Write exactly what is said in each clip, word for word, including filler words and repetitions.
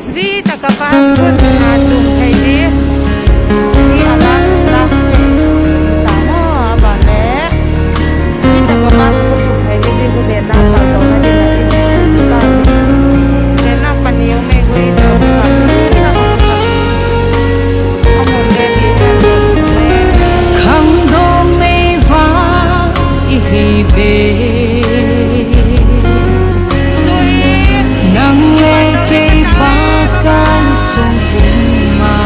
Zia tak a bus kut a chum thei hi, hi a last, last thei ta maw, a ban le. Zia tak a bus kut chum thei hi, zia gu lenna pal tawna ding a i le ta. Lenna pani um e, gu i ta. A mun le ti khangdawng mei vang i hi ve. Nang le kei pa kan sung pum a.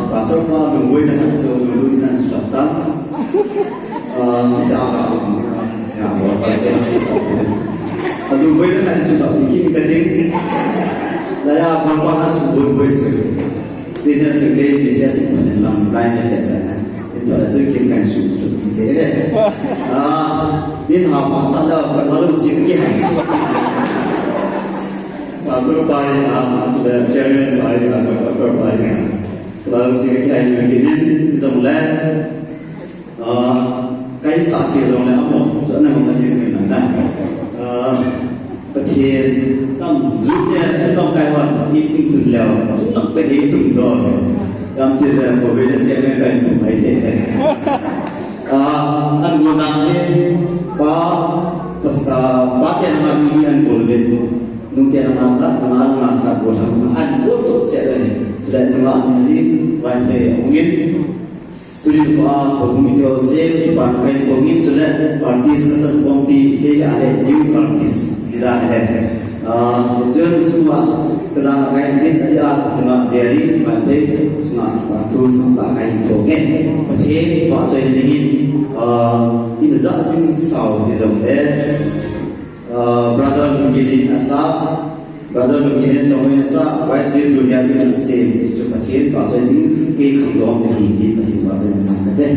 Pastor pa lungbuaina khat chu lunglut in a sukhat ta. Ah, mi ta ka, ya, pastor. A lungbuaina khat chu ka kin ka ding. La ya, bang pa na sukbuai buai chu. Ti na chu ke message in thawn in lam, lai message a na. In thawn a chu kin kan su chu ti te. Ah, nin ha pa sa la, ka la lu si ki han su. Pastor pa hi, ah, le chairman pa hi, ah, pastor pa hi, ah. Ka la lu si ki han su ki nin zong le. Ah, ka i sa ki zong le a mo, chu na mo ka hi ni na. Ah, Pathian kam zut te, kam kai wan, i ting tun leu, chu nak pe i tung do. Kam ti le ko ve le che me kai tung mai te. Ah, an go na le, pa, pas, ah, pa te na mi an go le. Nung te na ma ta, na ma na ta go ta, an go to che le. Chule na ma ni, wan te, ungin. Tuni pa, ko bung i teu se, i pan kai ko ngin chule, artist ka chan pumpi, kei a le new artist, ti dan he. Ah, chun chunga, ka zang kai ngin, a dia, tunga very, my day, chunga, pa thu, sa ta kai ko nge. Pathian, pa choi ni ngin, ah, in za jing sau, ni zong le. Ah, Brother Lungkilin a sa, Brother Lungkilin chong in a sa, Vice President Lungkilin a sa, chu Pathian pa choi ding, kei khang dawng ka hi, ti Pathian pa choi in a sa ka te.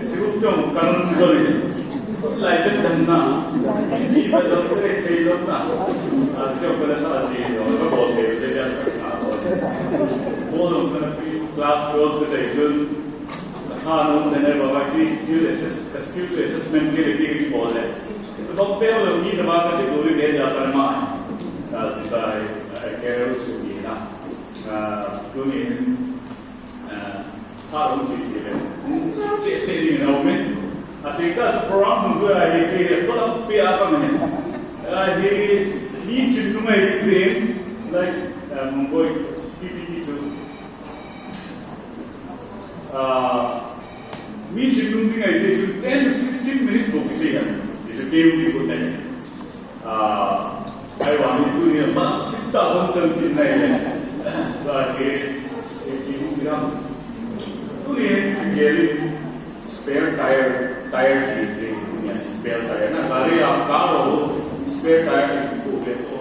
Sikum tawng kan dol in, lai vet dan na, mi vet dan te thei dan na, a tawng kan sa si lo, ka bawl thei te dia ka ka bawl. Bawl lo kan pi class twelve ka chai chun, ka tha nung te ne ba ka pi skill assess, ka skill assessment ke le ki ki bawl le. Ka dok pe lo mi ta ba ka si ko le ke dia ka ma. Ka si tai, ka ru su ni na. A, tunin, a, pha lo chi chi le. Che, che ni na u me. A te ka program hung tu a hi ke le ko la pi a ka me. A hi ni chin tu ngai ti. Like, a, Mongoi, P P T chu. A, mi chin tu ngai ti chu ten to fifteen minutes ko ki se ya. Ti ke u ki ko nai. A, ai wa ni tu ni ma chin ta hon chan tin nai le. Ka ke, ke ki u ki ram. Tu ni ke li spare tire, tire ki te ni spare tire na gari a ka ro spare tire ki tu ke to.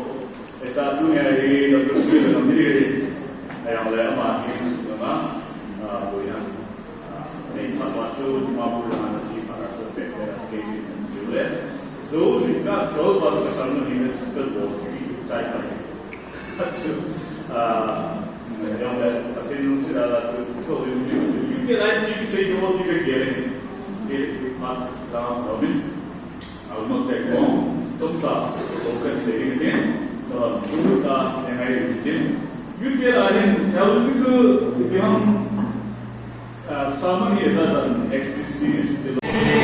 Eta tu ni ai lo tu ni lo ni. Ai ang le ma ni su ma. A, ko ya. Nei phat ma chu Dimapur la na chi phat a chu pe pe a ke ni chu le. Zo zing ka chol pa ka sang ni na chu ka bo ki tai tai. Chu, a, yong le Pathian lungsiat a chu ko ni ni ni ke lai ni sei do ti ke ke le. Ke phat la lo min. Au nok te ko, tok sa, ko kan se ring tin, ko tu ta, e ngai ring tin. Yu te la hin, theological, bihang, a, sermon hi ta ta, exegesis, theology.